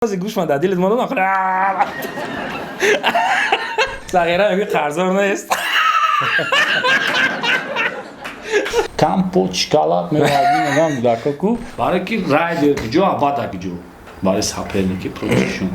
Гӯш ман дар дилат мондам. Сағира мегӯй, қарздор нест. Компот, шоколад меварди, мегам кӯдако ку, барое ки райдер куҷо, абада куҷо, барои соперники протившон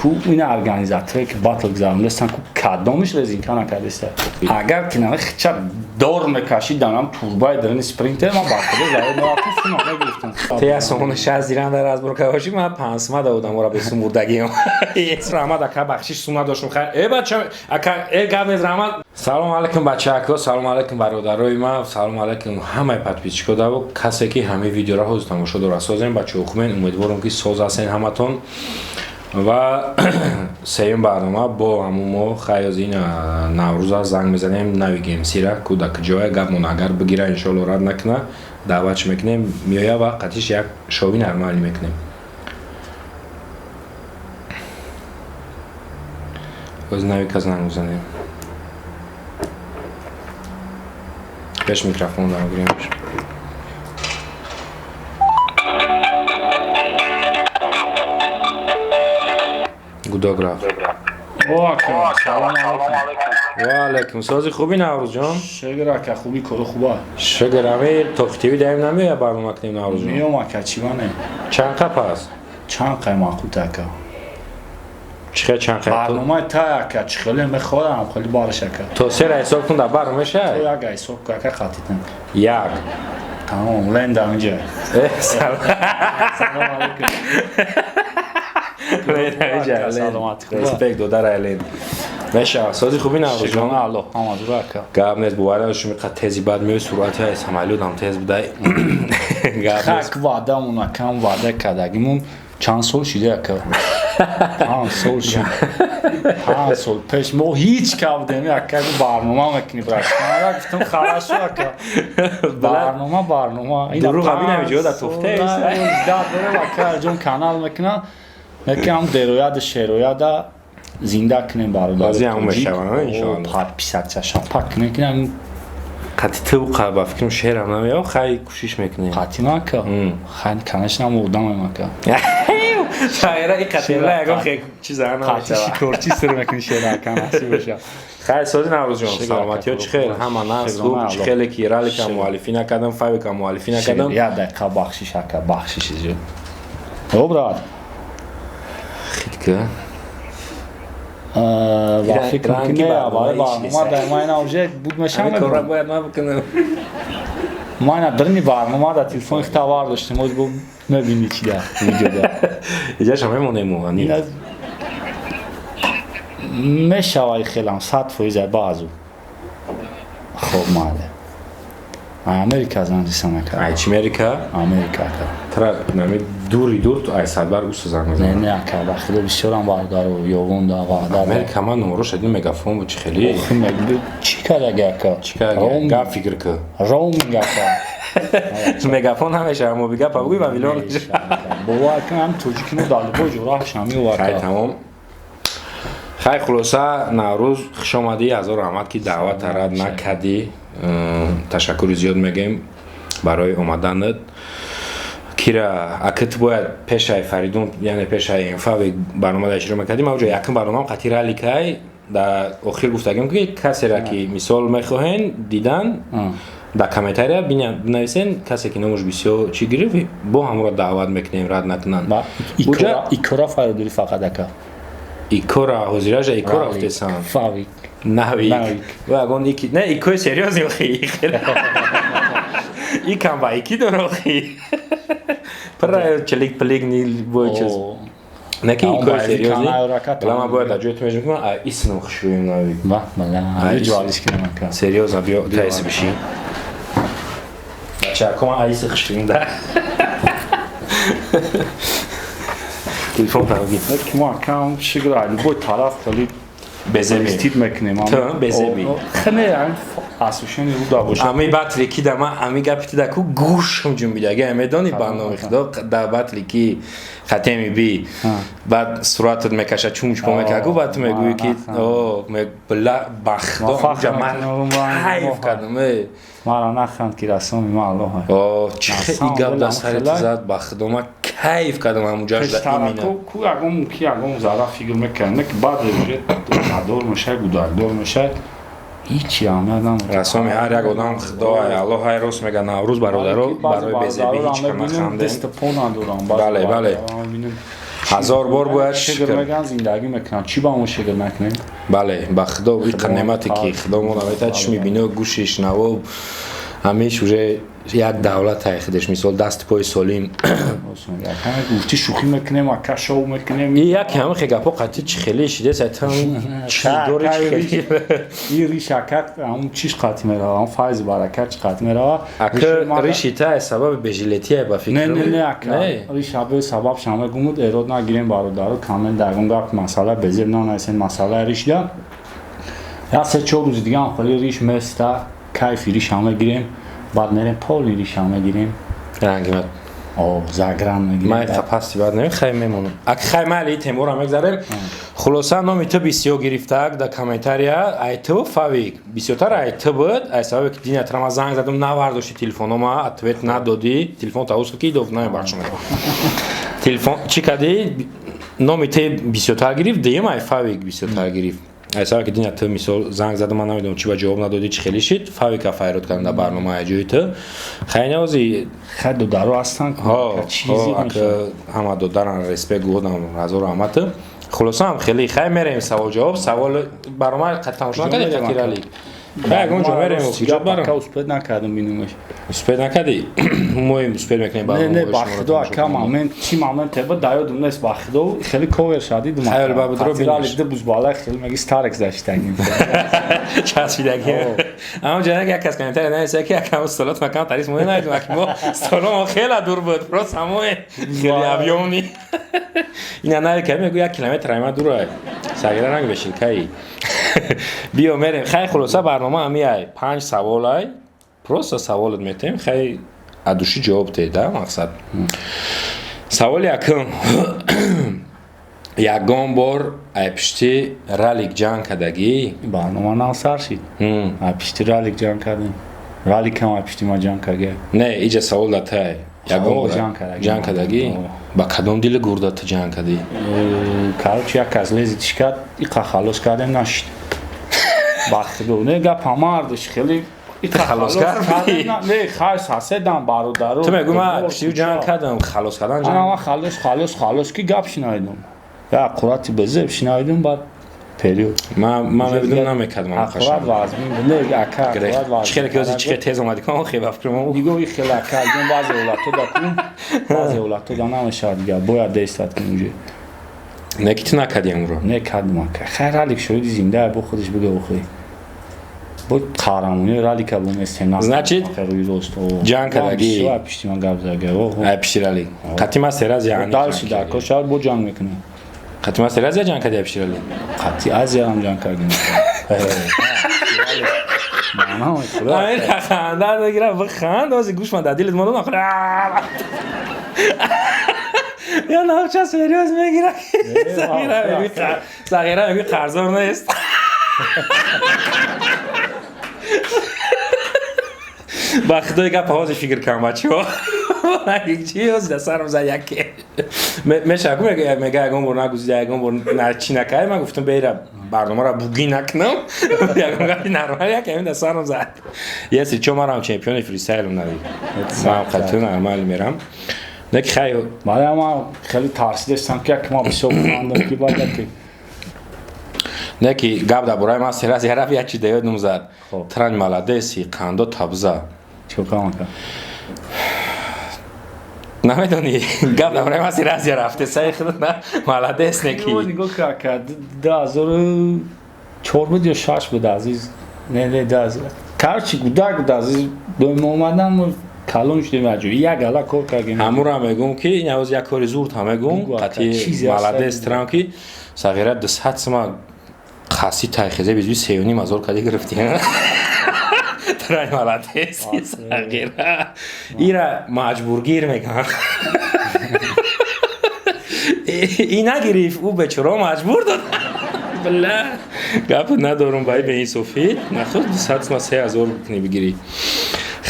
ку. Ина организаторе ки батл гузарондастан ку, кадомиш резинка накардаста? Агар ки нама хича дор мекашиданам турбаи дарини спринтер, ман ба худо зарар мерафтам, сума мегирифтам. Те я сомона 60 дирам дар разборка бошӣ, ман 5 сима додам ора бесум бурдагиам. Раҳмат, ака, бахшиш, сум надоштум. Хайр, э бача, ака, э гап нест, раҳмат. Салом алейкум, бачаако, салом алейкум, бародарои ман, салом алейкум ҳамаи подписчико даву касе ки ҳамаи видеоро ҳозир тамошо дора. Созем, бачаҳо, хубен? Умедворам, ки соз ҳастен ҳаматон. Ва сеюм барнома бо ҳамун мо хаёз ин Наврӯза занг мезанем нави гемсира ку, да куҷоя гапмон агар бигира, иншоалло рад накуна, даъватш мекунем, меоя ва қатиш як шови нормалӣ мекунем. Боз навика занг мезанем, пеш микрофон дамгиремш. Гудок рафт. Салом алейкум. Ва алейкум. Сози, хуби, Наврӯзҷон? Шукр, ака, хуби, коро хуба. Шукр. Ами Тоқи ТВ даим намеоя, барнома кунем, Наврӯзҷон? Меём, ака, чӣ ване? Чанд қап аст? Чанд қай мақут, ака? Чӣ хел чанд қай? Барномаи тай, ака, чӣ хеле мехоҳам, хеле барш, ака. То сера ҳисоб кун, дар бар мешавад? То як ҳисоб ку, ака, қатитан. Як. Тамом, ленда инҷа. Э, салом. Салом алейкум. Респект, додарай, лен мешавад. Сози, хуби, Наврӯзҷон? Алло, ҳамадура, ака. Гап нест, бовар надоштум, иқа тези бад меои, суръати ай самолётам тез будай. Гап нест. Хак ваъдамон, акам, ваъда кардагимон чанд сол шида, ака? 5 сол шид. 5 сол пеш мо ҳеҷ ка будем, ака, барнома мекунӣ, брат, гуфтам, хорошо, ака, барнома, барнома. Дурӯғ абинам ҷо да туфте. Дорем, ака ҷон, канал мекунам, якам дерояда шерояда зинда кунем, бародар. Баъзе ҳам мешаванд, иншоалло. Подписаться шапак кунем, кинам. Қати ту ба фикрам шеърам намеяв, хай, кӯшиш мекунем. Қатима, ака, хай, конечно, одамем, ака. Шаира и қатила ягон хе чиза. Қати шикорчи сир мекунӣ шеър, ака, насиб боша. Хай, сози, Наврӯзҷон, саломатиҳо чӣ хел? Ҳама нас хуб? Чӣ хеле ки ралика муаллифӣ накардам, фабрика муаллифӣ накардам. Як дақиқа, бахшиш, ака, бахшиш зиёд. О, брат. Хитка. Ва фикр мекунӣ, барои барнома дар ман уже буд мешам. Кора бояд ман бикунам. Ма ина дарини барнома дар телефони хита вар доштем, оз бо мебинӣ чи дар видеода. Иҷаша мемонем. Ани мешавай, хелам 100% баъзу. Хоб, майли, Америка занг ака. Ай чи Америка? Америка, ака. Тра нами дури дур, ай садбар густа занг мезанам. Не, не, ака, ба худо, бисёрам бародару ёвонда ваъда. Америка ман номерош адин мегафон буд, чи хели. Чӣ кардаги, ака? Чӣ кардаги? Гап фикр ку. Роуминг, ака. Мегафон ҳамеша моби гапа бугӯй ба миллион. Бовар кун, ҳам тоҷики мо дар любой ҷо раҳшам меовард. Хай, тамом. Хай, хулоса, Наврӯз, хуш омадӣ, ҳазор раҳмат, ки даъвата рад накардӣ. Ташаккури зиёд мегӯем барои омаданат. Кира ака, ту бояд пешаи Фаридун, яъне пешаи Инфави барномада иштирок мекардӣ. Ман уҷо якум барномаам қати раликай дар охир гуфтагим, ки касера ки мисол мехоҳен дидан, дар комментария бинависен, касе ки номуш бисёр чӣ гирифт, бо ҳамонро даъват мекунем, рад накунанд. Икора фаридури фақат, ака. Икора ҳозиража икора гуфтесам. Фавик. Навик ва ягон ики, не, икои серьёзни, охи, икам ба ики дора, охи, пра челик пилик ни бой чиз не ки икои серьёзни. Бала, ман бояд дар ҷои ту межам, а исном хушрӯем, Навик. Ба бала, ҷуалиш кунам, ака. Серьёзно, биё, таиси бишин, бачако, ман аиси хушрӯем да телефон тароги. Ки мо, акам, шукр, любой тараф хеле безеби стид мекунем. Ту безеби. Хне асушени руда боша. Ами батли ки да ма ами гапи ти да ку гӯшам ҷунбида, ага медони, ба номи худо, да батли ки хатеми би, баъд суратат мекаша, чумчпо мекаку, баъд ту мегӯӣ ки о бла, ба худо, ман кайф кардам. Мара наханд, ки расоми ма Аллоҳ. О, чӣ хели гап дар сари ту зад, ба худо, ма Кайф кардам ҳамунҷа шуда. Ку ягон ки ягон зара фикр мекардам, ки баъд уже надор мешавад, гудакдор мешавад. Ҳичи аҳамият намедиҳад. Расоми ҳар як одам Худо Аллоҳ ҳай рост мега. Наврӯз бародаро барои безебӣ ҳеҷ кам нахандем. Даст по надорам. Бале, бале. Ҳазор бор бояд шукр меган, зиндагӣ мекунам. Чӣ ба мо шукр накунем? Бале, ба Худо иқа неъмате ки Худо мо намета, чишми бино, гӯши шунаво, ҳамеш уже як давлат ай худаш, мисол, дасти пои солим. Гуфти шӯхӣ мекунем, ака, шоу мекунем. И як ҳамин хе гапо қатъи чӣ хеле шидес айтам, чӣ дори чӣ хеле. И риш, ака, ҳамун чиш қатъи мерава, ҳамун файзи баракат чӣ қатъи мерава. Ака, риши та сабаби бежилетия ба фикр. Не, не, не, ака, риш абе сабаб шама гумуд, эрод нагирем, бародаро, камен дар он гап масъала безеб нанависен, масъалаи ришда. Як се чор рӯзи дига ҳам хеле риш места, кайфи риш ҳама гирем, баъд мерем полный риша мегирем. Рангимат. О, загран мегирем. Ман пасти баъд не, хай мемонам. Ак, хай, майли, темура мегзарем. Хулоса, номи ту бисёр гирифтак дар комментария, ай ту Фавик бисёртар ай ту буд, ай сабабе ки дина трама занг задам, навардошти телефонома, ответ надодӣ, телефон таус ки дов намебахшам. Телефон чӣ кардӣ? Номи ту бисёртар гирифт, дуюм ай Фавик бисёртар гирифт. Ай сабабе ки дина ту мисол занг задам, ман намедонам чӣ ба ҷавоб надодӣ, чӣ хеле шид, Фавика файрод кардам дар барнома ай ҷои ту. Хай, навози. Хай, додаро ҳастанд. Ҳама додаран, респект гудам, ҳазор раҳмат. Хулоса, хеле хай, мерем савол ҷавоб, савол барнома қад тамошо накардӣ, қатиралик. Хай, ягон ҷо мерем, куҷо барам? Ака, успеть накардам бинумаш. Успеть накардӣ? Моем успеть мекунем. Не, не, ба худо, ака, момент чӣ момент теба даёдум нест, ба худо, хеле ковер шадид. Хаёл ба будро. Биниш. Ду бузбала хеле меги старек заштагим. Часпидагим. Аммо ҷанак як кас комментария нависа ки акам столот макам тарис мо наидум, аки мо столомо хеле дур буд, просто ҳамои хеле объёмный. Ина нави ка мегӯ як километр айма дурай. Сагира ранг бешин кай. Биё мерем. Хай, хулоса, барнома ҳами ай панҷ савол ай. Просто саволат метем, хай, адуши ҷавоб те, да, мақсад. Саволи якум. Ягон бор ай пишти ралик ҷанг кардагӣ? Барнома нав сар шид. Ай пишти ралик ҷанг кардем. Раликам ай пишти ма ҷанг карда. Не, иҷа савол да тай. Ягон бор ҷанг кардагӣ. Ҷанг кардагӣ? Ба кадом дили гурда ту ҷанг кардӣ? Короче, як кас лезить кард, иқа халос кардем, нашид. Ба худо, не, гап ҳамардаш хеле халос кардӣ? Не, хай, соседам, бародаро. Ту мегӯ ман пишти ҷанг кардам, халос кардан ҷанг. Ана ман халос, халос, халос ки гап шинавидум. Я аккурати безеб шинавидум, баъд период. Ман мебидум, намекардам. Аккурат вазмин буд. Не, ака, аккурат вазмин. Чӣ хеле ки ози чӣ хеле тез омадӣ, кон хеле ба фикрам. Нигоҳи хеле, ака, ҷон, баъзе ҳолатҳо да ку, баъзе ҳолатҳо да намешавад дигар, бояд действовать кунӣ уже. Не ки ту накардӣ амро. Не, кардам, ака. Хай, ралик шоҳиди зинда, бо худаш бига охи. Бо қаҳрамонии ралика буместем. Значит, ҷанг кардагӣ. Ай пишти ман гап зага. Ай пишти ралик. Қатъи ма сераз яъни. Дальше дар шояд бо ҷанг мекунем. Қатъи ма сераз ҷанг кардӣ ай пишти ралик? Қатъи Азия ҳам ҷанг кардем. Амин ханда мегирам, биханд, ози гӯш ман дар дилат мондам. Я навча серьёз мегира. Сағира мегӯи қарздор нест. Ба худои гап ҳози фикр кардам, бачаҳо. Чи ҳози дар сарам зад яке. Мешава ку мега ягон бор нагузида, ягон бор чӣ накард, ман гуфтам бейра барномаро бугӣ накунам. Ягон гапи нормал яке ҳамин дар сарам зад. Если чо, марам чемпиони фристайлам навид. Ман қатъи нормал мерам. Не ки хай. Барои ман хеле тарсидастам ки як ма бисёр хондам ки баъд ки Не ки гап дар бораи ман сераз яраф як чи даёдум зад. Трань молодеси, қандо табза. Чӣ кор кард? Намедонӣ, гап дар бораи ман сераз ярафте, саи худ на молодец не ки. Нигоҳ кард, 2004 буд ё шаш буд, азиз. Не, не, 2000. Короче, гудак буд, азиз. Доим омадам, калон шудем, аҷоиб як гала кор кардем. Ҳамура мегӯм ки ин ҳоз як кори зурд ҳам мегӯм, қатъи молодец трам ки сағира 200 сима қаси тайхезе бизби 3,5 ҳазор кади гирифтӣ. Трай молодец, сағира. Ира маҷбургир мегӯянд. И нагирифт, ӯ бечора маҷбур дод. Бла, гап надорум ба беинсофӣ. Нахуд 200 сима 3000 кунӣ бигирӣ.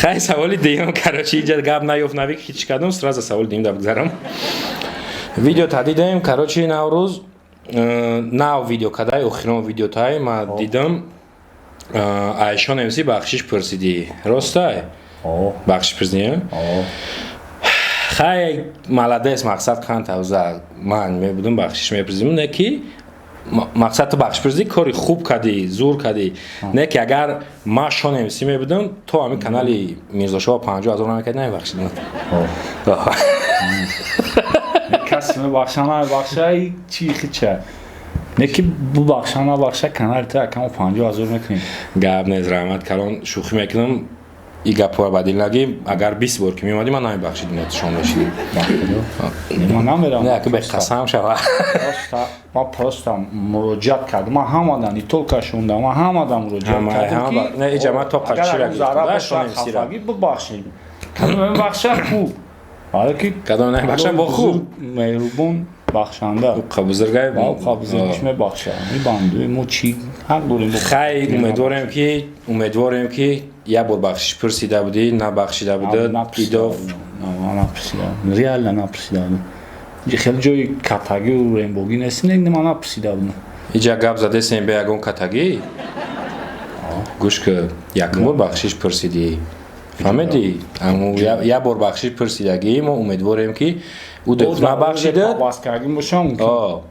Хай, саволи дуюм. Короче, иҷа гап наёфт, навик ҳеч кадом, сразу саволи дуюм да бигзарам. Видео та дидем, короче, Наврӯз нав видео кадай, охирон видеотай ма дидам. Айшон МС бахшиш пурсидӣ. Ростай? Бахшиш пурсидӣ? Хай, молодец, мақсад кан тавза. Ман мебудам, бахшиш мепурсидим, не ки мақсад ту бахшиш пурсидӣ, кори хуб кардӣ, зур кардӣ. Не ки агар ма Шон МС мебудам, то ҳамин канали Мирзошоҳ 50 000 намекардӣ, намебахшидам. Касе мебахша, намебахша, чи хича. Не ки бубахша, набахша, канали ту акамо 50 000 мекунем. Гап нест, раҳмат калон, шӯхӣ мекунам. И гапҳоро ба дил нагӣ. Агар 20 бор ки меомадӣ, ман намебахшидим, шон мешидим. Ман намерам. Не, аки беқасам шава. Ман просто муроҷиат кардам, ман ҳамадан, не только шунда, ман ҳамадан муроҷиат кардам ки не, иҷа ман то агар зарар боша, хафагӣ, бубахшед. Кадом мебахша, хуб, барое ки кадом намебахша, бо хуб. Меҳрубон, бахшанда. Уқа бузургай. Уқа бузургиш мебахша. Мибанду мо чӣ ҳақ дорем? Хай, умедворем, ки як бор бахшиш пурсида будӣ, набахшида буда идоф. Напурсида, реально напурсида будам. Хеле ҷои катагию рембогӣ нест, не, ман напурсида будам. Иҷа гап задесем бе ягон катагӣ. Гӯш ки, якум бор бахшиш пурсидӣ, фаҳмидӣ? Як бор бахшиш пурсидагӣ, мо умедворем, ки ӯ набахшида. Баскагӣ бошам.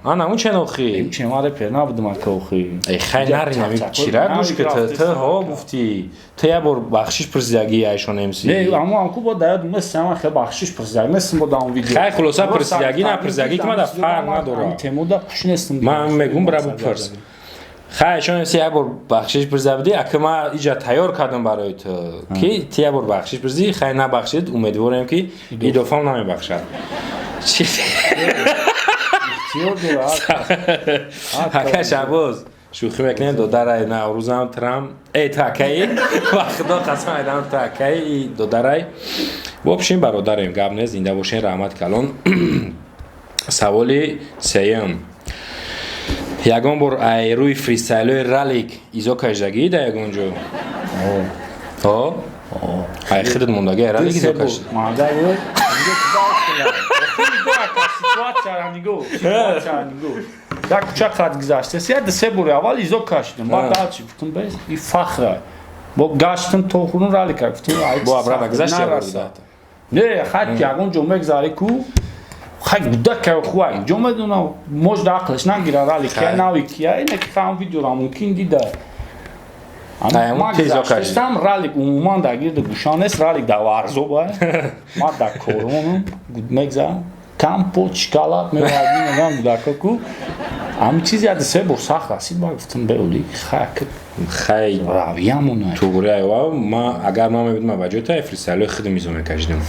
Ана он чен охи? Чен ма репер набудам ака охи. Э, хай, нари нами чира, гӯш ки, ту ҳо гуфтӣ, ту як бор бахшиш пурсидагӣ Айшон МС. Не, аммо амку бо даёд нест, ама хе бахшиш пурсидагӣ нестм бо даун видео. Хай, хулоса, пурсидагӣ, напурсидагӣ ки мада фарқ надорад. Темуда пуш нестм. Ман мегум, бира бупурс. Хай, Айшон МС, як бор бахшиш пурсида будӣ, ака ма иҷа тайёр кардам барои ту, ки ту як бор бахшиш пурсидӣ, хай, набахшид, умедворем, ки идофам намебахшад. Ихтиёр дорад. Ака Шабоз, шӯхӣ мекунем, додарай. Наврӯзам трам э ту акаи, ба худо қасам айдам, ту акаи, додарай, в общем, бародарем, гап нест, зинда бошен, раҳмат калон. Саволи сеюм: ягон бор ай рӯи фристайлои ралик изо кашидагӣ да ягон ҷо? О, ай худат мондагӣ, ай ралик изо кашид? Ситуацияра нигоҳ, ситуацияра нигоҳ. Як кӯча қад гузаштаст, як се бори аввал изо кашидам, баъд дальше гуфтам, бес, и фахра. Бо гаштам то хурун ралика, гуфтам, бо абрада гузашти? Не, хай, ягон ҷо мегзари ку, хай, гудака хуай ҷо медонам, можда ақлаш нагира, ралик я нави кия, ине ки хам видеора мумкин дида. Ман ралик умуман дар гирди гӯша нест, ралик дар Варзоба, ман дар Корвонам мегзарам, компот, шоколад меварди, мегам гудака ку, ҳамин чиз як се бор сахт расид, ба гуфтам, беоли, хай. Хай. Равиямона. Туғри айва, ма агар ман мебудам ба ҷои та, фристайлои худам изо мекашидам.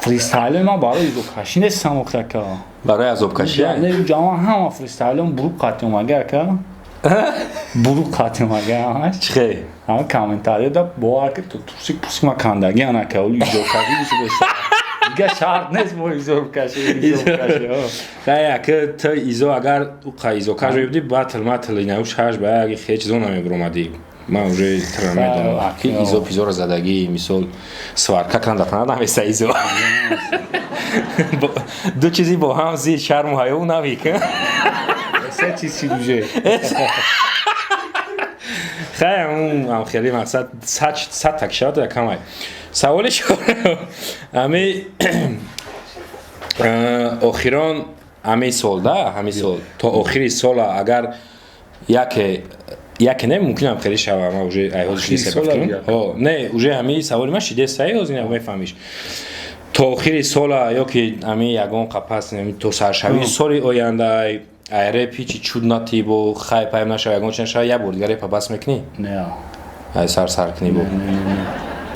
Фристайлои ман барои изокашӣ нестам охака. Барои азобкашӣ? Не, ҷамоа ҳама фристайлом буруқ қатӣ омага, ака, буруқ қатӣ омага ҳамаш. Чӣ хел? Ҳама комментария да бовар ки ту турсик пусик ма кандаги анака, оли изокашӣ бишуда, дига шарт нест мо изокашӣ, изокашӣ. Хай, ака, ту изо агар уқа изокаш мебудӣ, батл матл инау шаш ба як хеч зо намебуромадӣ. Ман уже тра медонам, ки изо пизоро задагӣ, мисол, сварка канда наместа изо. Ду чизи бо ҳам зид, шарму ҳаёу навик. Се чиз уже. Хай, ам хеле мақсад сад так шавад, якамай. Саволи ами охирон, ҳамин сол да, ҳамин сол то охири сола агар яке не, мумкинам хеле шава, ма уже ай ҳозир шидеса бификрам. Ҳо, не, уже ҳамин саволи ма шидеса, ҳозир мефаҳмиш. То охири сола ё ки ҳамин ягон қапас то саршавии соли оянда ай реп ҳичи чуд натӣ, бо хай пайм нашава, ягон чи нашава, як бор дигар репа бас мекунӣ? Не. Ай сар сар кунӣ бо?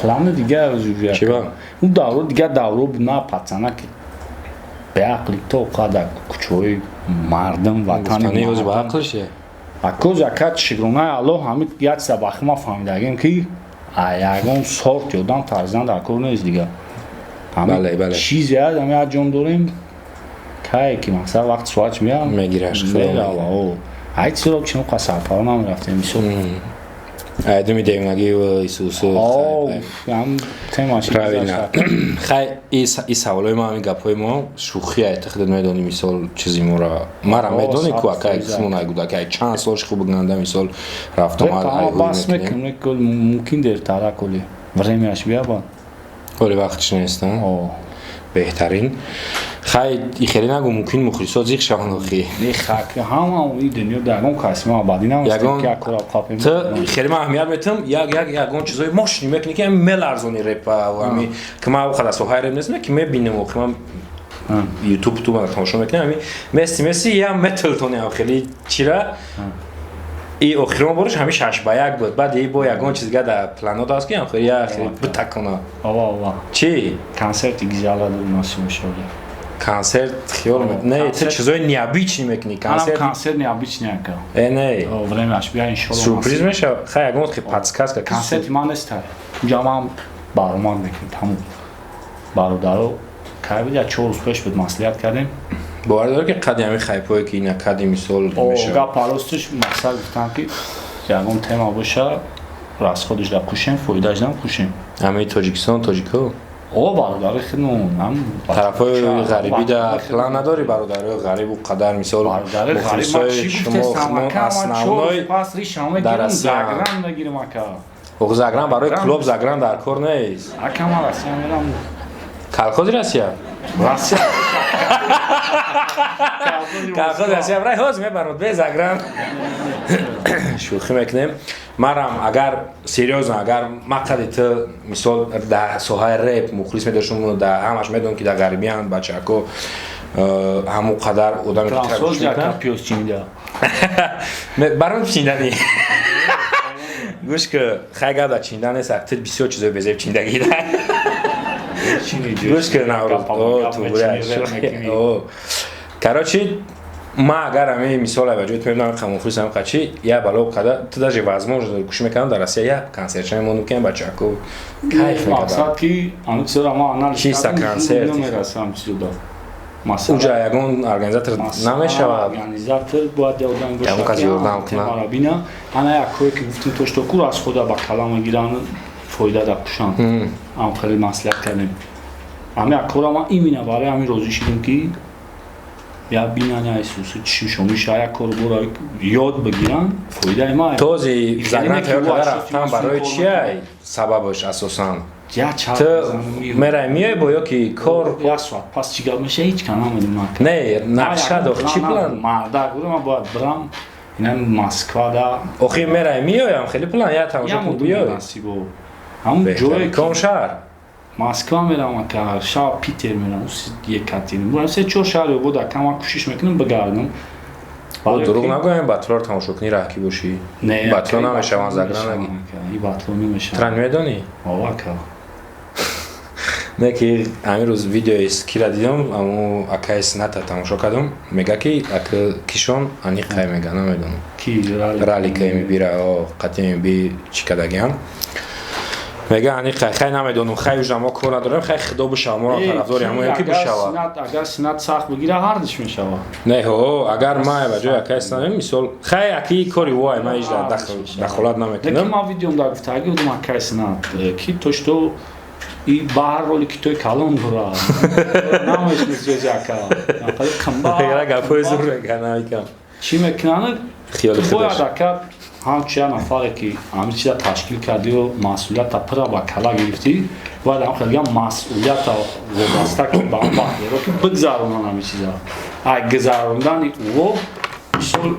Планы дигар уже. Чиба? У давро дигар давро буд, на пацана ки беақли то қадар кӯчаҳои мардум, ватани. Ҳозир ба ақлше. Акоз ака, шукронаи Аллоҳ, ҳамин як чиза ба хума фаҳмидагем, ки ягон сорти одам тарзидан дар кор нест дигар. Бале, бале. Чизе ҳаст, ҳамин як ҷон дорем, кае ки мақсад вақти соатш меяд. Мегираш. Мерава. Ай чизро ки шумо қасарпаро намерафтем, мисол. Айдуми девонагӣ Исусу. Ҳам темаш. Правильно. Хай, и саволои мо, ҳамин гапҳои мо шӯхӣ, ай ту худат медонӣ, мисол, чизи моро мара медонӣ ку, акай қисмон ай гудакай чанд сол ши хуб ганда, мисол, рафтомад. Бас мекунем, мумкин дертара коли времяш биябад. Оли вақтш нест, беҳтарин. Хай, и хеле нагу, мумкин мухлисо зиқ шаванд охи. Не, хак, ҳама и дунё да ягон каси ма баъди намаст, ки акора қапем. Ту хеле ман аҳамият метам, як як ягон чизои мошини мекунӣ, ки меларзони репа, ами ки ман охад соҳаи реп нестам, ки мебинам охи, ман ютуб ту ман тамошо мекунам, ами меси меси я метлтони ам хеле чира. И охирон бориш ҳами 6-1 буд. Баъд и бо ягон чиз дига дар планот аст, ки ам хеле я хеле битакона? Ова, ова. Чӣ? Консерти гизала насиб иншоалло. Концерт хиёл не, ту чизои необычный мекунӣ. Концерт, концерт необычный, ака. Э, не, времяш бия, иншоалло. Сюрприз мешава. Хай, ягон хи подсказка. Концерти ман нест, уҷа ман баромад мекунем, тамом. Бародаро, кай буд, як 4 рӯз пеш буд, маслиҳат кардем. Бовар дорӣ, ки қади ҳами хайпое ки ина кади, мисол? Гап паростиш, мақсад гуфтам, ки ягон тема боша, расходиш да кушем, фоидааш дам кушем. Ҳамаи Тоҷикистон, тоҷико? О, бародари худмон. Тарафҳои ғарибӣ да план надорӣ? Бародарои ғарибу қадар, мисол, мухлисои шумо основной дар Россия. Мегирем, ака. Ох, загран барои клуб, загран дар кор нест. Ака, ман Россия мерам. Колхози Россия. Россия. Колхози Россия рай ҳоз мебарад бе загран. Шӯхӣ мекунем. Марам агар серьёзно, агар мақсади ту, мисол, дар соҳаи реп мухлис медоштум, дар ҳамаш медонам, ки дар ғарибиянд бачако, ҳамон қадар одаме. Баром чиндани гӯш ки, хай, гап дар чинда нест, ту бисёр чизои безеб чиндагӣ. Гӯш ки, Наврӯз, короче, ма агар ами, мисол, ба ҷои ту мебинам, мухлис ам қачи я бало қада, ту даже возможно кӯшиш мекардам, дар Россия як концертча мемондум, ки бачако кайф мекардам. Мақсад ки ами чизоро ма анализ чиста концерт намерасам чизода. Уҷа ягон организатор намешавад? Организатор бояд ёрдам бошад, ягон кас ёрдам кунад. Бина, ана як кое ки гуфтем, то что ку расхода ба кала мегиранд, фоида да кушанд. Ам хеле маслиҳат кардем. Ами як кора ма именно барои ҳамин розӣ шудем, ки я бинани айсуси чишомиша, як кор бора ёд бигиранд, фоидаи ма. Този загран тайёр карда рафтан барои чия сабабаш асосан? Ту мерай, миёй бо ё ки кор? Як соат пас чӣ гап меша, ҳеҷ кан намедонам. Не, нақша дох, чӣ план? Мардак буд, ман бояд бирам ина Москва да. Охи, мерай, миёям, хеле план я тамошо кун, биёй. Насибо, ҳамун ҷое. Ком шаҳр? Москва мерам, ака, шаҳр Питер мерам, Екатеринбург, се чор шаҳр буд, ака, ман кӯшиш мекунам бигардам. Дурӯғ нагӯем, батлоро тамошо кунӣ, раҳкӣ бошӣ, батло намешаванд, загран наги. Батло намешаванд. Тран медонӣ? Ака. Не, ки ҳамин рӯз видеои кира дидам, аму акаи Сината тамошо кардам, мега, ки ака кишон аниқай мега, намедонам. Ралика мибира қатъи миби чӣ кардагиам, мега, аниқай. Хай, намедонам, хай, ужа мо кор надорем, хай, худо бишава, моро тарафдори ҳамоем, ки бишава. Агар Синат сахт бигира, ҳардиш мешава. Не, ҳо, агар ма ба ҷои акаи Синат, мисол, хай, аки кори вой, ман ҳеҷ дахолат намекунам. Ман видеом дар гуфтаги будам, акаи Синат, ки то что и ба ҳар роли ки той калон дора, намешнисёзи, ака. Гапҳои зур мекунам. Чӣ мекунанд? Хиёли бояд, ака, ҳамчун як нафаре ки ҳамин чиза ташкил кардиу масъулията пурра ба кала гирифтӣ, бояд ҳам хеле масъулията вобаста ки ба он бахтеро, ки бигзаронанд ҳамин чиза. Ай гузарондани ӯ, мисол,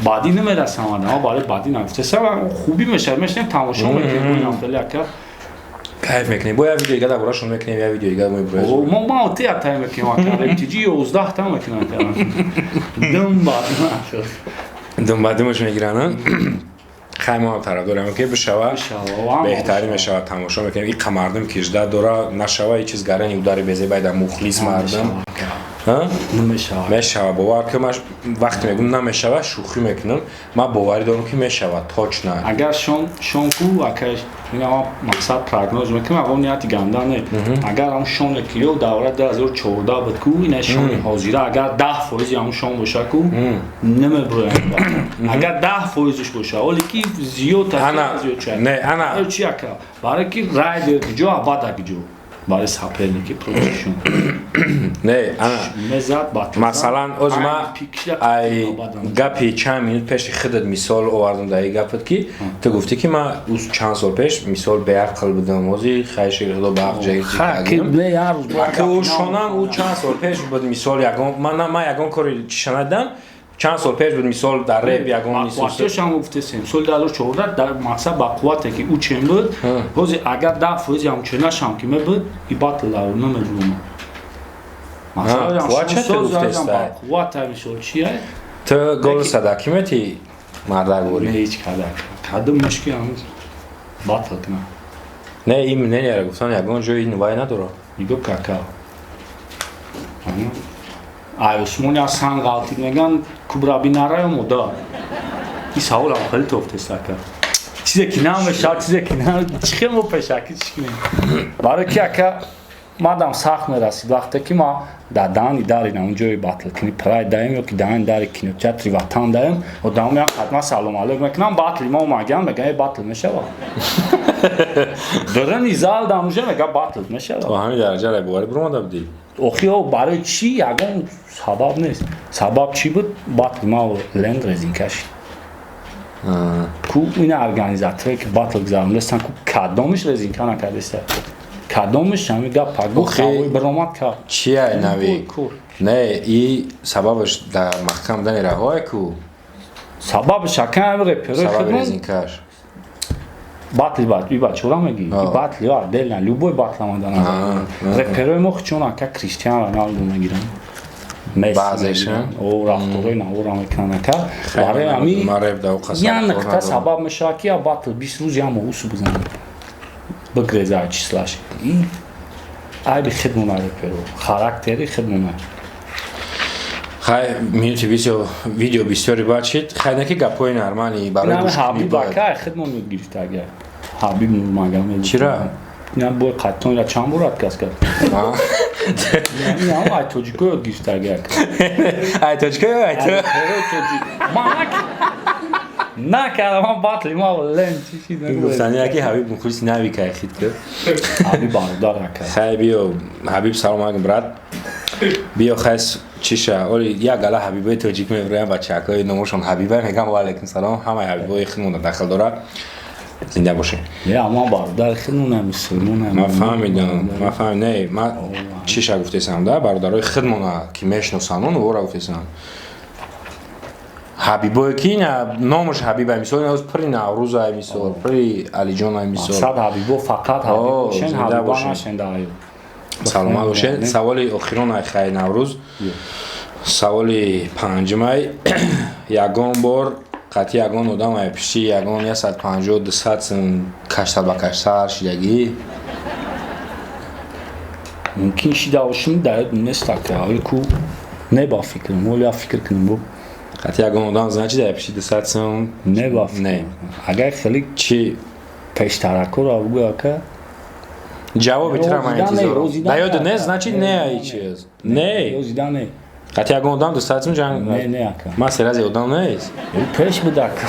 баъдӣ намерасам, ама барои баъдӣ нагуфтеса, хубӣ мешавад, мешинем, тамошо мекунем, хеле, ака. Кайф мекунем. Бо як видео дига дар борашон мекунем, як видео дига. Мо ма те тай мекунем, ака, рептиҷи 11 та мекунем, дум баъд. Думбадумаш мегиранд. Хай, мо тарафдорем, ки бишава, беҳтарин мешавад, тамошо мекунем. И мардум ки жда дора, нашава и чиз гарани удари безебай да мухлис мардум. Намешавад. Мешава, бовар ки ман вақте мегӯм намешава, шӯхӣ мекунам. Ман боварӣ дорам, ки мешава, точно. Агар шон ку ака, ина ман мақсад прогноз мекунам, ягон нияти ганда не. Агар ҳамн шоне ки ё давра 2014 буд ку, ина шони ҳозира агар 10% ҳамн шон боша ку, намеброям. Агар 10%-ш боша, оле ки зиёд зиёд ча. Не, ана. Чи ака? Барои ки райдер киҷо, абада киҷо. Барои соперники протившон. Не, ана. Мезад батл. Масалан, оз ма ай гапи чанд минут пеши худат мисол овардам дар ин гапат, ки ту гуфтӣ, ки ман уз чанд сол пеш мисол беақл будам, ози хайши худо ба ҳақ ҷаги. Ӯ шонам ӯ чанд сол пеш буд, мисол ягон ман ман ягон кори чиша надидам, чанд сол пеш буд, мисол дар реп ягон. Мисолшам гуфтесем, соли 2014 дар мақсад ба қуввате ки ӯ чен буд, ҳозир агар 10% ҳамчунашам ки мебуд, и батл намебурум. Қувват мисол чия? Ту гол садаки мети, мардак бурӣ? Не, ҳеҷ кадак кадом мушки ҳам батл кунам. Не, ин мненияро гуфтан ягон ҷои вай надорад. Нигоҳ, кака, ай Усмони аз сан ғалтид, меган кубра бинара ё мода? Ин саволам хеле тофтест, ака. Чизе ки намешавад, чизе ки чӣ хел мо пешакӣ чӣ кунем? Барои ки ака, мадам сахт мерасид вақте ки ма дар дани дари он ҷои батлкунӣ Прайд даем ё ки дани дари кинотеатри Ватан даем, одамо меян, ҳатман салом алейк мекунам, батли ма омаган, меган: «Э, батл мешавад?» Дурани зал дамужа мега: «Батл мешавад?» То ҳамин дараҷа боварӣ биромада будӣ? Охи, барои чӣ? Ягон сабаб нест. Сабаб чӣ буд? Батли ма ленд резинка шид ку. Ина организаторе ки батл гузарондастан ку, кадомиш резинка накардеста? Кадомиш ҳами гап пагу биромад кард? Чия нави не, и сабабаш дар маҳкам будани раҳое ку. Сабабаш, ака, реперои сабаби резинкаш. Батли бат и бачора меги, батли отдельно, любой батл омада назар. Реперои мо чун ака Криштиан Роналду мегиранд, Месси, о рафторои навора мекунанд, ака, барои ҳами як нуқта сабаб мешавад, ки я батл 20 рӯз як моҳ усу бизанад, бигреза числаш. Айби хидмона реперо, характери хидмона. Хай, минути видео бисёри бачид. Хай, не ки гапҳои нормали барои Ҳабиб ака хидмон ёд гирифта, агар Ҳабиб Нурмагомедов. Чира? Ина бой қаттонра чанд бор отказ кард. Ина ай тоҷико ёд гирифта, агар. Ай тоҷико, ай ту. Ман накардам, ман батли ма лен чӣ шид. Гуфтани яки Ҳабиб мухлиси нави кай хит ки. Ҳабиб бародар, ака. Хай, биё, Ҳабиб, салом алейкум, брат. Биё, хай, чиша, оли як гала ҳабибои тоҷик мебироям, бачаҳакои номошон Ҳабиба мегам, ва алейкум салом, ҳамаи ҳабибои хидмона дахл дорад. Зинда бошед. Не, ман бародар хидмона, мусулмонам. Ман фаҳмидам, ман фаҳмидам. Не, ман чиша гуфтесам да, бародарои хидмона ки мешиносанд, он вора гуфтесам. Ҳабибое ки ина номаш Ҳабиба, мисол, ина пири Наврӯза, мисол, пири Алиҷона, мисол. Сад ҳабибо фақат ҳабиб бошен, ҳабиба нашен дар. Саломат бошед. Саволи охирон ай, хай, Наврӯз. Саволи панҷумай: ягон бор қатъи ягон одам ай пишти ягон 150, 200 сум каштал ба каштал шидагӣ? Мумкин шида бошем, дар ёд нест, ака. Оли ку не, ба фикрам, оли я фикр кунем бо. Қатъи ягон одам, значит, ай пишти 200 сум? Не, ба фикрам. Агар хеле чи пештаракоро бугӯ, ака. Ҷавоби тира ман интизорам. Дар ёд нест, значит, не, ай чиз не. Ёзида не. Қатъи ягон одам 200 сум ҷанг? Не, не, ака. Ман серази одам нест. Пеш буд, ака.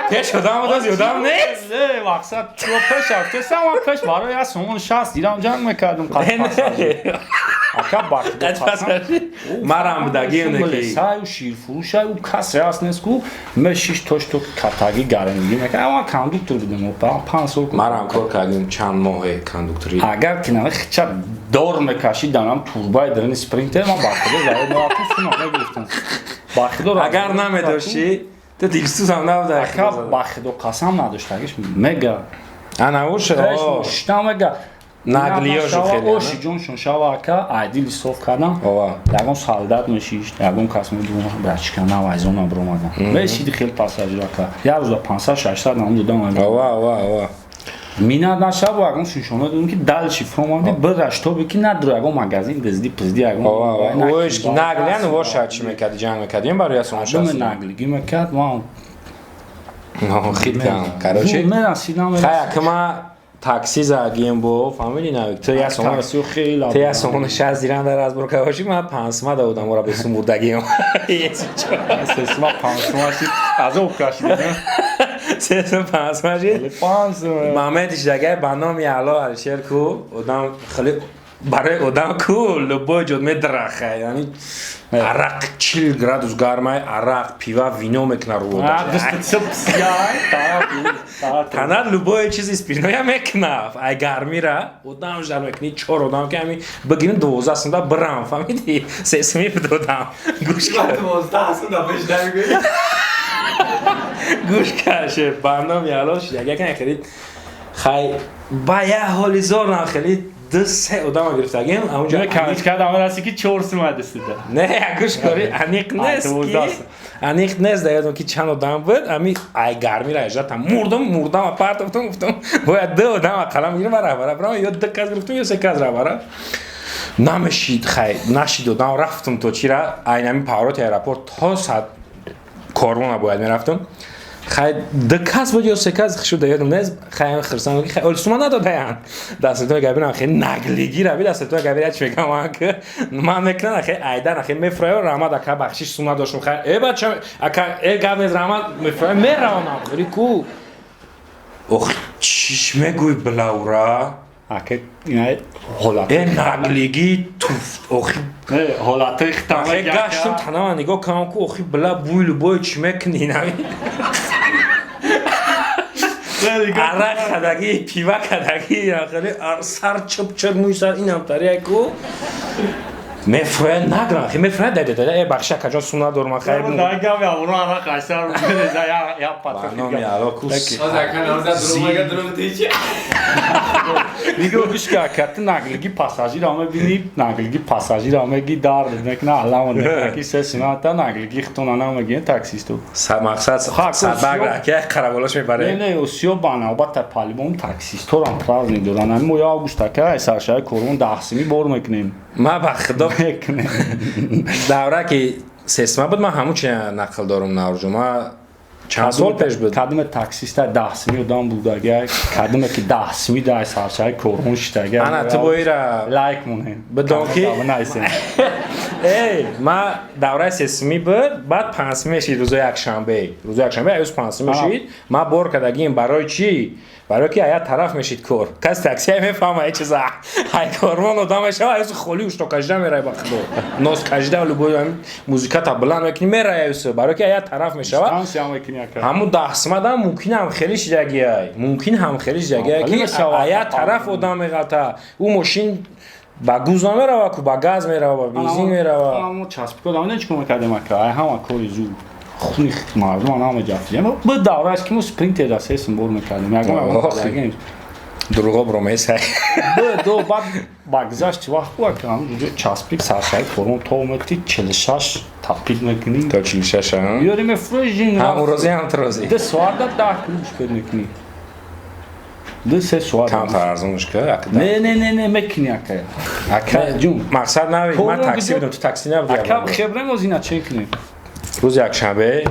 Пеш одам буд, одам нест. Не, мақсад чо пеш рафтесам, ман пеш барои як сомон 60 дирам ҷанг мекардам қат ака. Марам будагӣ. Саю ширфурӯшаю касе ҳаст нест ку мешиш тошто катагӣ гарангӣ мекард. Ман кондуктор будам 5 сол. Марам кор кардем чанд моҳе кондукторӣ. Агар ки нама хича дор мекашиданам турбаи дарини Спринтер, ман ба худо завод мерафтам, сума мегирифтам, ба худо. Агар намедошти, ту дилсӯзам набуда. Ака, ба худо қасам, надоштагиш мега. Ана уш. Шитам мега. Наглиёшу хеле. Оши ҷоншон шава, ака, айдили соф кардам. Ягон солдат мешишт, ягон кас медумад, брачка нав айзона биромадам, мешиди, хеле пассажир, ака, як рӯза 500, 600 нам додам. Ова, ова, ова. Минат наша бо ягон шишона додем, ки дальше фроманди бира, чтобы ки надро ягон магазин дизди пизди ягон. Ош наглиян воша чӣ мекарди, ҷанг мекардим барои ясона шаст. Наглигӣ мекард ман. Хит кам, короче. Мерасидам. Хай, акма такси загием бо фаҳмиди, навик ту я сомон, ту я сомон 60 дирам дар разбор кавоши, ман 5 сима додам, ора бесум бурдагием. 3 сима, 5 сима шид, азоб кашид. 3 сима, 5 сима шид. Моментиш дагар, ба номи Алло, Алишер ку одам хеле барои одам ку любой ҷо медраха, яъни арақ 40 градус гармай, арақ, пива, вино мекуна ру тана, любое чизи спиртное мекуна. Ай гармира одам жар мекуни, чор одам ки ами бигирим, 12 сумда бирам, фаҳмиди, 3 суми бидодам. Гӯш 12 сумда. Гӯш каше, ба номи Алло, як хеле хай ба як ҳоли зор хеле ду се одама гирифтагим. Амунҷо камичка дама раси ки 4 сума дастида. Не, гӯш кори, аниқ нест ки, аниқ нест, дар ёдам ки чанд одам буд. Ами ай гармира ҳаждатам мурдам, мурдам, партофтам, гуфтам, бояд ду одам қалам гирим ва раҳбара бирам, ё ду кас гирифтам, ё се кас раҳбара намешид. Хай, нашид одам, рафтам то чира, айнами повороти аэропорт то сад корвона бояд мерафтам. Хай, ду кас буд ё се кас шуда, ёдам нест. Хай, хирсан, хай, оли сума надодаян. Дастатон габинам, хеле наглигӣ раби, дастатон габина чӣ мекунам ман, ки ман мекунам, хеле айдан, хеле мефроям, раҳмат, ака, бахшиш, сума доштум. Хай, э бача, ака, э гап нест, раҳмат, мефроям, меравонам. Хеле ку ох, чиш мегӯй, блаура. Ака, ина ҳолат. Э наглигӣ туф, охи. Ҳолатҳои хитама. Гаштам, танама нигоҳ кардам ку, охи, бла, буй, любой чӣ мекунӣ, нави арақ кадагӣ, пива кадагӣ, хеле сар чуп-чуп, мӯи сар инам тария ку мефрояд, награм, хе мефрояд, дада, дада, э бахши, акаҷон, сум надорам, хайр. Дагами амро арақ айсар я я патро. Номи Алло ку. Нигоҳ, гӯш ка, ака, ту наглиги пассажира мебини, наглиги пассажира меги, дард мекуна, алама ки 3 сината наглиги хитона намегиен таксисту. Мақсад садбаг ки қараболош мебаре. Не, не, осиё ба навбата по-любому таксисторам праздник доран. Ами мо август, ака, саршаи корвон 10 сими бор мекунем. Ма ба худо, давра ки 3 сима буд, ман ҳамун чи нақл дорум, наврӯҷо, ма чанд сол пеш буд. Кадиме таксиста 10 сими одам будага, кадиме ки 10 сими дар саршаи корвон шитага. Ана ту боира лайк монем. Бидон ки эй, ма давраи 3 сими буд, баъд 5 сими мешид рӯзои якшанбе, рӯзои якшанбе аюз 5 сими мешид. Ма бор кардагим, барои чӣ? Барои ки ая тараф мешид кор, кас таксия мефаҳма ҳеҷ чиза, ай корвон одам мешава, аюз холи ушто кашида мерай, ба худо, нос кашида, любой музиката баланд мекунӣ, мерай аюз, барои ки ая тараф мешава. Ҳамун 10 симадам мумкин ҳам хеле шидагиай, мумкин ҳам хеле шидагиай, ки ая тараф одам меғалта, ӯ мошин ба гуз намерава ку, ба газ мерава, ба бензин мерава. Часпикодам чӣ кор мекардем, ака? Ай ҳама кори зуд хуни мардум ҳама ҷафтидем. Бу даврааш ки мо спринтер 3 сум бор мекардем, ягон. Дурӯғо бромесай. Ду баъд ба гузашти вақт бу, ака, ҳамун часпик саршаи корон то омадти 46 тапид мекунӣ. То 46. Ёри мефурӯши. Ҳамун розӣ, ҳам ту розӣ. 2 соата 10 круг шпед мекунӣ, 2-3 соат. Камтар арзонш ка. Не, не, не, не, мекунӣ, ака, ака ҷун. Мақсад нави, ман такси будам, ту такси набудӣ. Ака, хебрем, озина чен кунем. Рӯзи якшанбе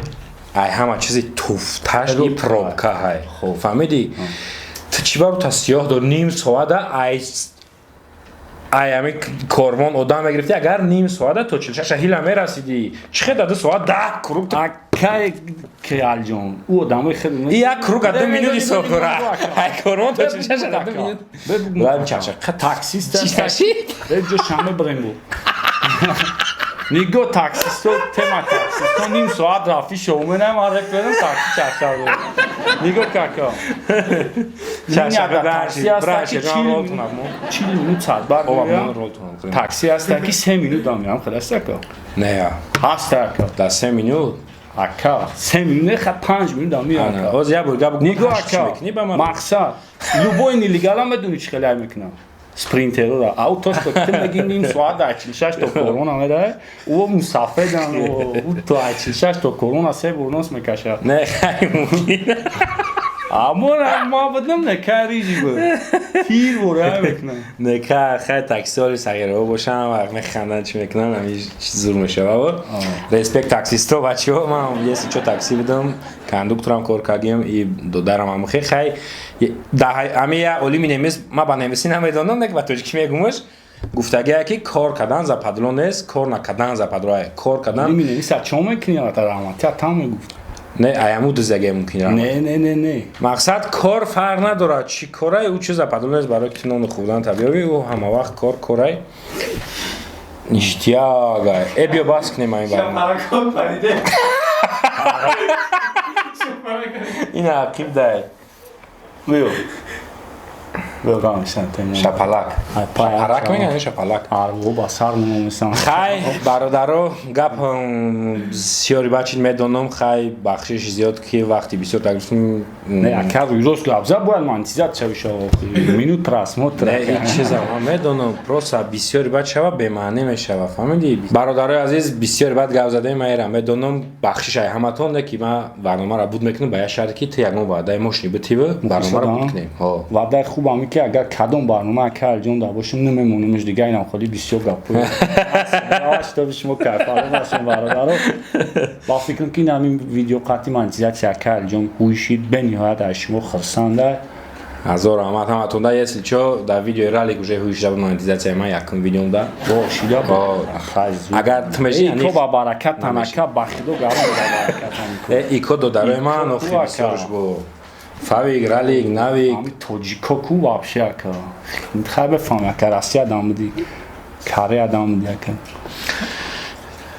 ай ҳама чизи туфташ и пробка ҳай, фаҳмидӣ? Ту чӣ бару та сиёҳ дор, ним соата ай ами корвон одам мегирифтӣ, агар ним соата то 46 ҳила мерасидӣ, чӣ хел 2 соат 10 круг? Акай Креалҷон, ӯ одамои хеле як круг 2 минут ҳисоб кора, ай корвон то 46 2 минут. Таксист ҷо шанбе бирем бу. Нигоҳ, таксисто, тема таксисто, ним соат рафти шоуменам, ман реферам такси чарчар. Нигоҳ, кака, 40 минут садбар такси ҳаста ки 3 минут дам меам, хел аста, ака. Не. Ҳаста, ака. Да 3 минут? Ака, 3 минут не, ха, 5 минут дам меам. Оз як бор гап. Нигоҳ, ака, мақсад любой нелегала медонӣ чӣ хеле мекунам спринтерора, ау то что ты меги ним соат дар 46 то корона медае, ӯ мусафедан, ӯ то 46 то корона се бор нос мекашад. Не, хай, мумкин. Аммо ма будам, нека рижи буд, тир бора мекунам. Нека хай, таксиҳои сағираҳо бошанд, вақт механданд, чӣ мекунанд, ҳамин чиз зур мешава. Респект таксисто, бачаҳо. Ман если чо такси будам, кондукторам кор кардем и додарам ҳам хай. Ами я олими немис, ма ба немисӣ намедонам, нек ба тоҷикӣ мегумаш. Гуфтагие ки кор кардан западло нест, кор накардан западло. Кор кардан Олими немиса чо мекунӣ? Раҳматия там мегуфт. Не, аяму дузаге мумкин. Не, не, не, не. Мақсад, кор фарқ надорад чӣ корай, ӯ чиз западло нест, барои ки нони хӯрдан табиёви, ӯ ҳама вақт кор корай. Ништяк. Э, биё бас кунем ин барнома. Шапаракон париде. Ин ақиб дай. Биё. Биё, гамисан тема. Шапалак. Ай, пай, Шапарак ай, мегӯянд ё шапалак? Арво ба сар мемонистам. Хай, бародаро, гап бисёри бачид медонам, хай, бахшиши зиёд, ки вақти бисёр тагустум. Не, ака, рост гап зад, бояд монетизатсия бишава, минут просмотр. Не, ин чиза ман медонам, просто бисёри бад шава, бемаънӣ мешава, фаҳмидӣ? Бародарои азиз, бисёри бад гап задаем, ман эра медонам, бахшиш ай ҳаматон, не ки ман барномаро буд мекунам ба як шарте, ки ту ягон ваъдаи мошини битиву барномаро буд кунем. Ҳо. Ваъдаи хуб ами ки агар кадом барнома ака Алиҷон дар бошем, намемонемш дига, инам холи бисёр гапҳои шитоби шумо кайфало бошем, бародаро. Ба фикрам, ки ин ҳамин видео қатъи монетизатсия ака Алиҷон ҳуйшид, бениҳоят аз шумо хурсанда. Ҳазор раҳмат ҳаматон. Да, если чо, дар видеои ралик уже ҳуйшида буд монетизатсияи ман, якум видеомда. Бошида. Агар ту меши, Ико ба баракат танака, ба худо гарам, ба баракат. Э, ико додарои ман охи бисёрш бо фавик, ралик, навик. Ами тоҷико ку вообще, ака, хай бефаҳм, ака, Россия дам буди, Корея дам буди, ака.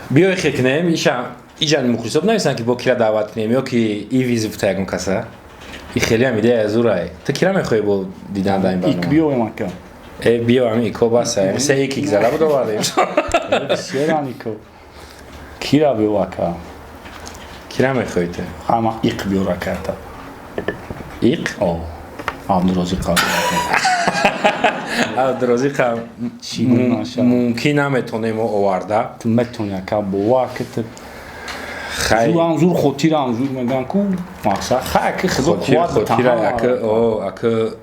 Биёй хе кунем, иша иҷан мухлисо нависанд, ки бо кира даъват кунем ё ки и вызов та ягон каса. И хеле ҳам идея зурай. Ту кира мехоҳӣ бо дидан дар ин Ик барнома? Биёем, ака. Э, биё, ами ико баса. Се ик ик зада буд, овардем. Бисёран ико. Кира биё, ака? Кира мехоҳӣ ту? Ҳама иқ биёр, ака, та. Иқ? О, Абдурозиқ. Абдурозиқа Чӣ гунаша? мумкин наметонем оварда. Ту метони, ака, бовар ки ту. Хай. Зурам зур, хотирам зур, меган ку мақсад, хай, ки худо хотир қувват. Хотира ака, о, ака.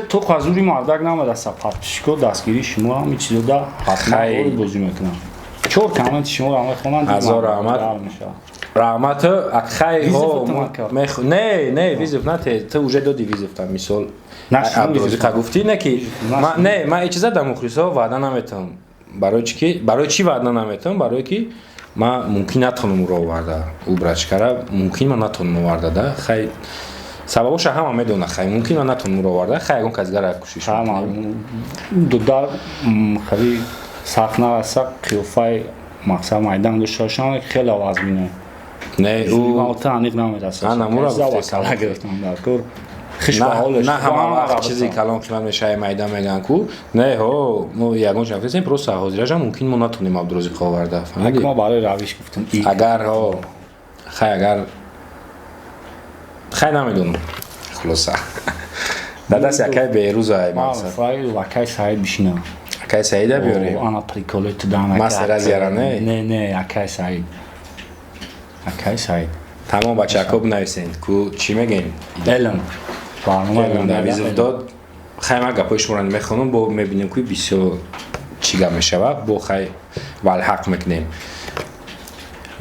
То хазури мардак намераса, подписчико дастгирии шумо ҳами чизода ҳатман Хай. бори бозӣ мекунам. Чор комменти шуморо мехонам. Ҳазор раҳмат. Раҳмат, акхай. Вызов ака. Не, не, вызов нате, ту уже доди вызов там, мисол. На, шумо Абдурозиқа вызов. гуфтӣ, не ки На, шумо. Не, ман чиза да мухлисо ваъда наметавам. Барои чӣ ки, барои чӣ ваъда наметавам? Барои ки ман мумкин натонам ӯро оварда, ӯ брачкара мумкин ман натонам оварда, да. Хай, сабабоша ҳама медона, хай, мумкин ман натонам ӯро оварда, хай, ягон кас дигара кӯшиш Ҳама мекунем. дудар хеле сахт нараса, қиёфаи мақсад майдан дошта бошам, хеле вазмине. Не, ӯ ӯ аниқ намераса. На, намура гуфтесам. Кала гирифтам дар кор. Хиш ба на ҳолеш. На, ҳама вақт чизи калон қимат мешава, майда мегӯянд ку. Не, ҳо, мо ягон чиз гуфтем, просто ҳозираҷа мумкин мо натонем Абдурозиқ оварда, фаҳмидӣ? Ма барои равиш гуфтам. Агар, ҳо, хай, агар, хай, намедонам, хулоса, дар дасти акай Берӯза мақсад. Акай Саид бишина. Акай Саида биёрем. Ана приколе ту дан. Мастер Азияра, не? Не, не, акай Саид. Акай Саид. Тамом, бачако, бинависен ку, чӣ мегӯем? Элм. Барнома Дар вызов дод. Хай, ман гапҳои шуморо мехонам, бо мебинем, ки бисёр чӣ гап мешавад, бо хай валҳақ мекунем.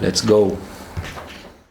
Let's go.